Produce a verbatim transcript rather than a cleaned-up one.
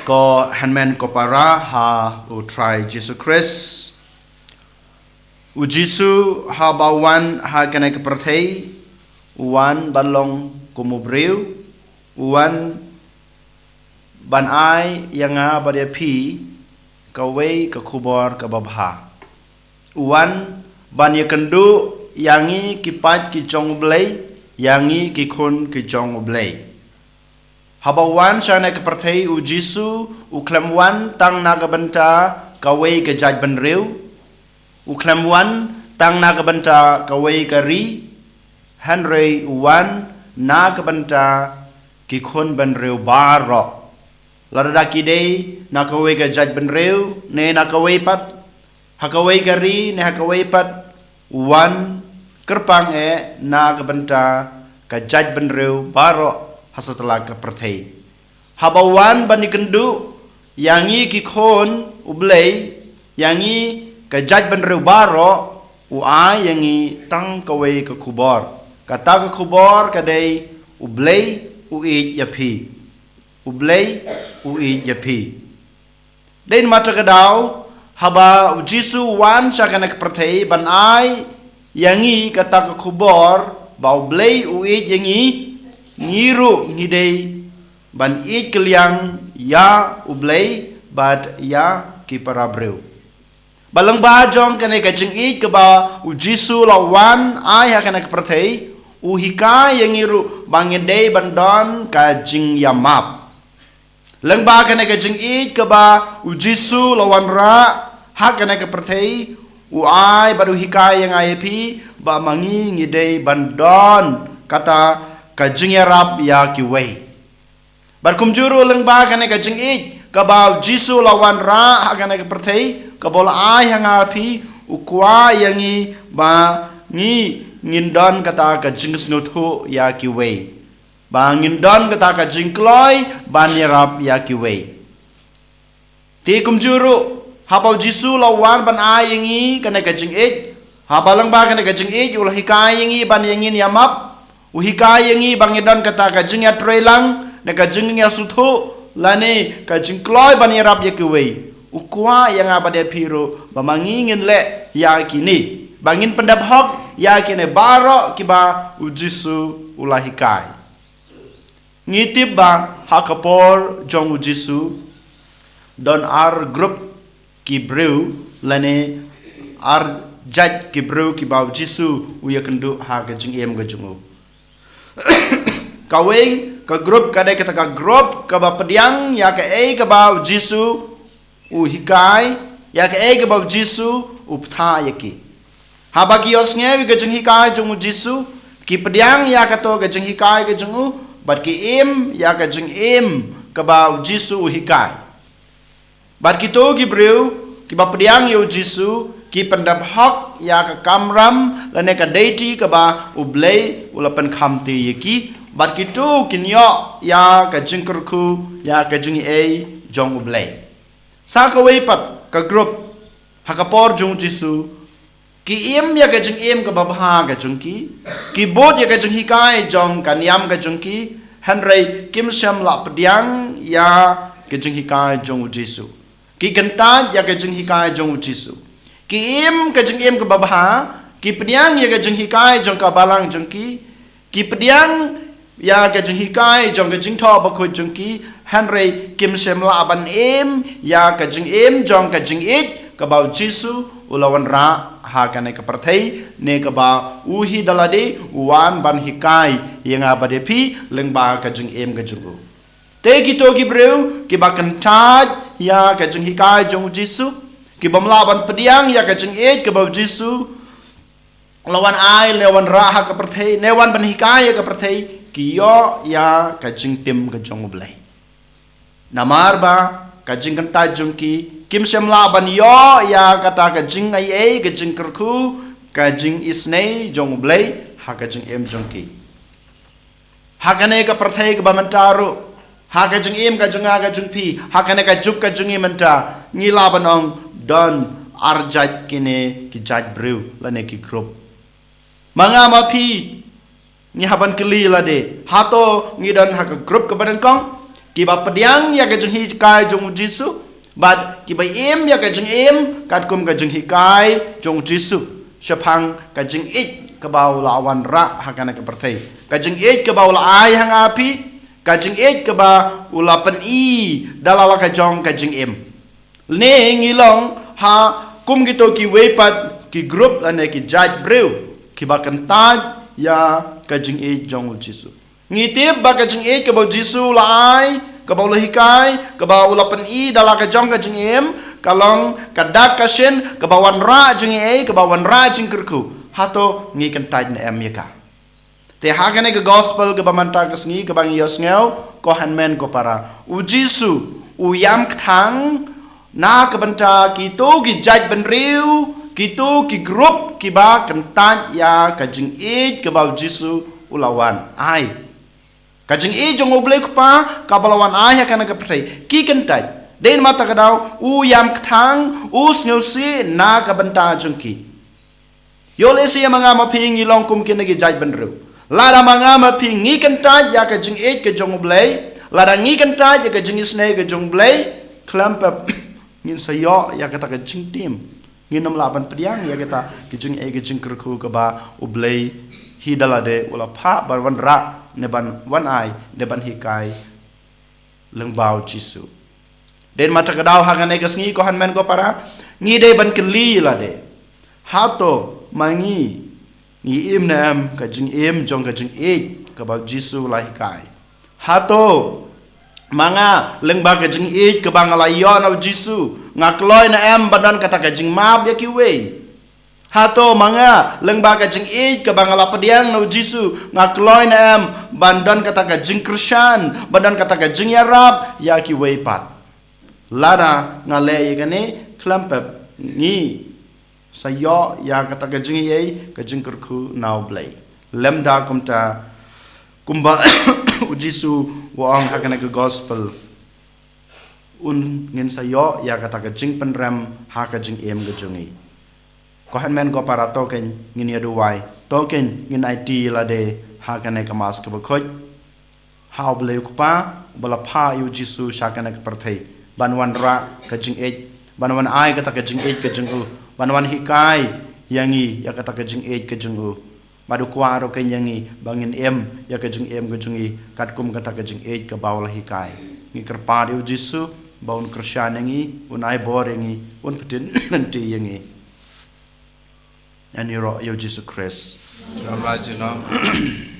Ko hynmen ko para ha U Trai Jisu Khrist. U Jisu haba u wan ha kane ka pyrthei, u wan ban long kum u briew, u wan ban ai ïa nga bad ïa phi kawei ka khubor kaba bha. U wan ban ïakynduh ïa ngi ki paid ki jong U Blei, ïa ngi ki khun ki jong U Blei. Haba u wan sha kane ka pyrthei, U Jisu u khlem wan tang na ka bynta kawei ka jaitbynriew, u khlem wan tang na ka bynta kawei ka ri, hynrei u wan na ka bynta ki khun bynriew baroh. Lada ki dei na kawei ka jaitbynriew ne na kawei pat, ha kawei ka ri ne ha kawei pat, u wan kyrpang eh na ka bynta ka jaitbynriew baroh ha satlak ka pyrthei. Haba u wan ban ïakynduh ïa ngi ki khun U Blei, ïa ngi ka jaitbynriew baroh, u ai ïa ngi tang kawei ka khubor. Kata ka khubor ka dei U Blei u ïeit ïa phi. U Blei u ïeit ïa phi. Dei namar kata ka daw, haba U Jisu u wan sha kane ka pyrthei ban ai ïa ngi kata ka khubor ba U Blei u ïeit ïa ngi, ngi ruh ngi dei ban ïeit kylliang ïa U Blei bad ïa ki para briew. Ba lyngba jong kane ka jingïeit kaba U Jisu u la wan ai ha kane ka pyrthei, u hikai ïa ngi ruh ba ngin dei ban don ka jingïamap. Lyngba kane ka jingïeit kaba U Jisu u la wanrah ha kane ka pyrthei, u ai bad u hikai ïa nga ïa phi ba ma ngi ngi dei ban don kata ka jingïarap ïa kiwei. Bad kumjuh ruh lyngba kane ka jingïeit kaba U Jisu u la wanrah ha kane ka pyrthei, kaba u la ai ha nga ha phi, u kwah ïa ngi ba ngi ngin don kata ka jingsngewthuh ïa kiwei. Ba ngin don kata ka jingkloi ban ïarap ïa kiwei. Te kumjuh ruh, haba U Jisu u la wan ban ai ïa ngi kane ka jingïeit, haba lyngba kane ka jingïeit u la hikai ïa ngi ban ïa ngin ïamap, u hikai ïa ngi ba ngin don kata ka jingïatreilang ne ka jingïasngewthuh lane ka jingkloi ban ïarap ïa kiwei. U kwah ïa nga bad ïa phi ruh ba ma ngi ngin leh ïa kine, ba ngin pyndep hok ïa kine baroh kiba U Jisu u la hikai. Ngi tip ba ha ka por jong U Jisu don ar grup ki briew lane ar jait ki briew kiba U Jisu u ïakynduh ha ka jingim ka jong u. Kawei ka grup ka dei kata ka grup kaba pdiang ïa kaei kaba U Jisu u hikai, ïa kaei kaba U Jisu u bthah ïa ki. Haba ki ïohsngew ïa ka jinghikai jong U Jisu, ki pdiang ïa kato ka jinghikai ka jong u, bad ki im ïa ka jingim kaba U Jisu u hikai. Bad kito ki briew kiba pdiang ïa U Jisu, ki pyndep hok ïa ka kamram lane ka deiti kaba U Blei u la pynkham te ïa ki, bad kito kin ïoh ïa ka jingkyrkhu ïa ka jingaiei jong U Blei. Sa kawei pat ka grup ha ka por jong U Jisu, ki im ïa ka jingim kaba bha ka jong ki, ki bud ïa ka jinghikai jong ka niam ka jong ki, hynrei kim shym la pdiang ïa ka jinghikai jong U Jisu. Ki kyntait ïa ka jinghikai jong U Jisu. Ki im ka jingim kaba bha, ki pdiang ïa ka jinghikai jong ka balang jong ki, ki pdiang ïa ka jinghikai jong ka Jingthoh Bakhuid jong ki, hynrei kim shym la ban im ïa ka jingim jong ka jingïeit kaba U Jisu u la wanrah ha kane ka pyrthei, ne kaba u hi da lade u wan ban hikai ïa nga bad ïa phi lyngba ka jingim ka jong u. Te kito ki briew kiba kyntait ïa ka jinghikai jong U Jisu, ki bym lah ban pdiang ïa ka jingïeit kaba U Jisu la wan ai, ne wanrah ha ka pyrthei, ne wan ban hikai ïa ka pyrthei, ki ïoh ïa ka jingtim ka jong U Blei. Namar ba ka jingkyntait jong ki, kim shym lah ban ïoh ïa kata ka jingaiei, ka jingkyrkhu, ka jingisynei jong U Blei ha ka jingim jong ki. Ha kane ka pyrthei kaba mynta ruh, ha ka jingim ka jong nga ka jong phi, ha kane ka juk ka jong ngi mynta, ngi lah ban ong don ar jait kine ki jait briew lane ki grup. Ma nga ma phi, ngi hap ban kylli lade, hato ngi don ha ka grup kaba nyngkong? Kiba pdiang ïa ka jinghikai jong u Jisu, bad kiba im ïa ka jingim katkum ka jinghikai jong u Jisu shaphang ka jingïeit kaba u la wanrah ha kane ka pyrthei, ka jingïeit kaba u la ai ha nga phi, ka jingïeit kaba u la pyni da la ka jong ka jingim. Lane ngi long ha kum kito kiwei pat ki group lane ki jait briew kiba kyntait ïa ka jingïeit jong u Jisu. Ngi tip ba ka jingïeit kaba u Jisu u la ai, kaba u la hikai, kaba u la pyni da la ka jong ka jingim, ka long ka dak ka shin kaba wanrah jingïeit, kaba wanrah jingkyrkhu. Hato ngi kyntait ne em ïa ka? Te ha kane ka gospel kaba mynta ka sngi kaba ngi ïohsngew, ko hynmen ko para, u Jisu u ïam kthang na ka bynta kito ki jait bynriew, kito ki group kiba kyntait ïa ka jingïeit kaba u Jisu u la wan ai. Ka jingïeit jong u Blei Kpa kaba la wan ai ha kane ka pyrthei, ki kyntait. Dei namar kata ka daw u ïam kthang, u sngewsih na ka bynta jong ki. Ïoh lehse ïa ma nga ma phi ngi long kum kine ki jait bynriew. Lada ma nga ma phi ngi kyntait ïa ka jingïeit ka jong u Blei, lada ngi kyntait ïa ka jingisynei ka jong u Blei, khlem pep ngin sa ïoh ïa kata ka jingtim. Ngin ym lah ban pdiang ïa kata ka jingïeit ka jingkyrkhu kaba u Blei hi da lade u la phah ban wanrah ne ban wan ai ne ban hikai lyngba u Jisu. Dei namar kata ka daw ha kane ka sngi ko hynmen ko para, ngi dei ban kylli ïa lade, hato ma ngi ngi im ne em ka jingim jong ka jingïeit kaba u Jisu u la hikai? Hato ma nga lyngba ka jingïeit kaba nga la ïoh na u Jisu nga kloi ne em ban don kata ka jingmap ïa kiwei? Hato ma nga lyngba ka jingïeit kaba nga la pdiang na u Jisu nga kloi ne em ban don kata ka jingkyrshan, ban don kata ka jingïarap ïa kiwei pat? Lada nga leh ïa kane, khlem pep ngi sa ïoh ïa kata ka jingïeit ka jingkyrkhu na u Blei. Lymda kumta, kumba u Jisu u ong ha kane ka gospel, un ngin sa ïoh ïa kata ka jingpynrem ha ka jingim ka jong ngi. Ko hynmen ko para, to kein ngin ïa duwai, to kein ngin aiti ïa lade ha kane ka Mass kaba khuid ha u Blei u Kpa uba la phah ïa u Jisu sha kane ka pyrthei ban wanrah ka jingïeit, ban wan ai kata ka jingïeit ka jong u, ban wan hikai ïa ngi ïa kata ka jingïeit ka jong u. Bad u kwah ruh kein ïa ngi ba ngin im ïa ka jingim ka jong ngi katkum kata ka jingïeit kaba u la hikai. Ngi kyrpad ïa u Jisu ba un kyrshan ïa ngi, un ai bor ïa ngi, un pyntip lynti ïa ngi. Ngi ïaroh ïa u Jisu Khrist. Shalom, shalom.